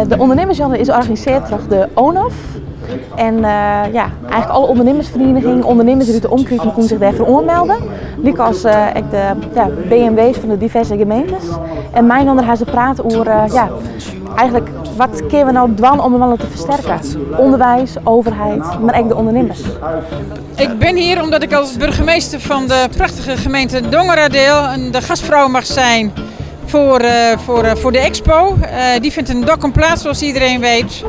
De ûndernimmersjûn is organisearre troch de ONOF. En ja, eigentlik alle ûndernimmersferienigingen, ûndernimmers út de omkriten koene sich dêrfoar oanmelde. Lykas ek de ja, BMW's fan de diverse gemeentes. En mei-inoar ha se praat oer ja, eigentlik wat kinne we no dwaan om inoar te fersterken. Underwiis, overheid, mar ek de ûndernimmers. Ik ben hier omdat ik als burgemeester van de prachtige gemeente Dongeradeel de gastvrouw mag zijn voor, uh, voor, uh, voor de expo. Uh, die vindt in Dokkum plaats, zoals iedereen weet.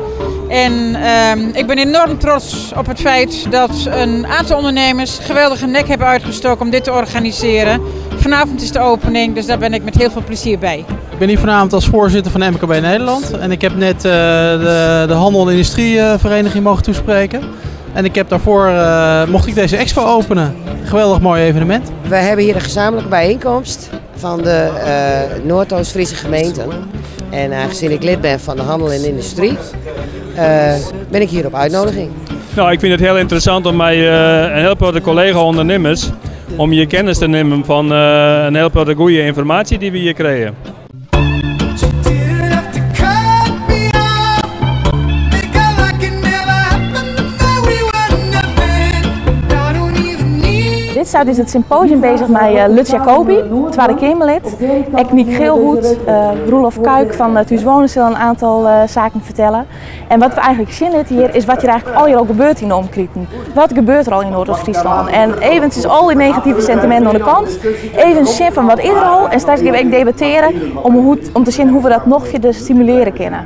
En ehm, ik ben enorm trots op het feit dat een aantal ondernemers geweldige nek hebben uitgestoken om dit te organiseren. Vanavond is de opening, dus daar ben ik met heel veel plezier bij. Ik ben hier vanavond als voorzitter van MKB Nederland. En ik heb net de, de Handel- en Industrievereniging mogen toespreken. En ik heb daarvoor, mocht ik deze expo openen. Geweldig mooi evenement. We hebben hier een gezamenlijke bijeenkomst van de uh, Noordoost-Friese gemeenten. En aangezien ik lid ben van de handel en industrie, uh, ben ik hier op uitnodiging. Nou, ik vind het heel interessant om mij uh, een heel paar collega-ondernemers om je kennis te nemen van een heel paar goede informatie die we hier krijgen. Dit stuit is it symposium beuzich mei Lutz Jacobi, Twadde Keamerlid, ek Niek Geelhoed, Roelof Kuik fan Thús Wonen sil in oantal saken fertelle. En wat we eigentlik sjen litte hjir is wat hjir eigentlik allegear al gebeurt yn de omkriten. Wat gebeurt der al yn Noardoost-Fryslân? En eventsjes al dy negative sentiminten oan de kant, even sjen fan wat is der al en straks gean we ek debattearje om, hoe, om te sjen hoe't we dat noch fierder stimulearje kinne.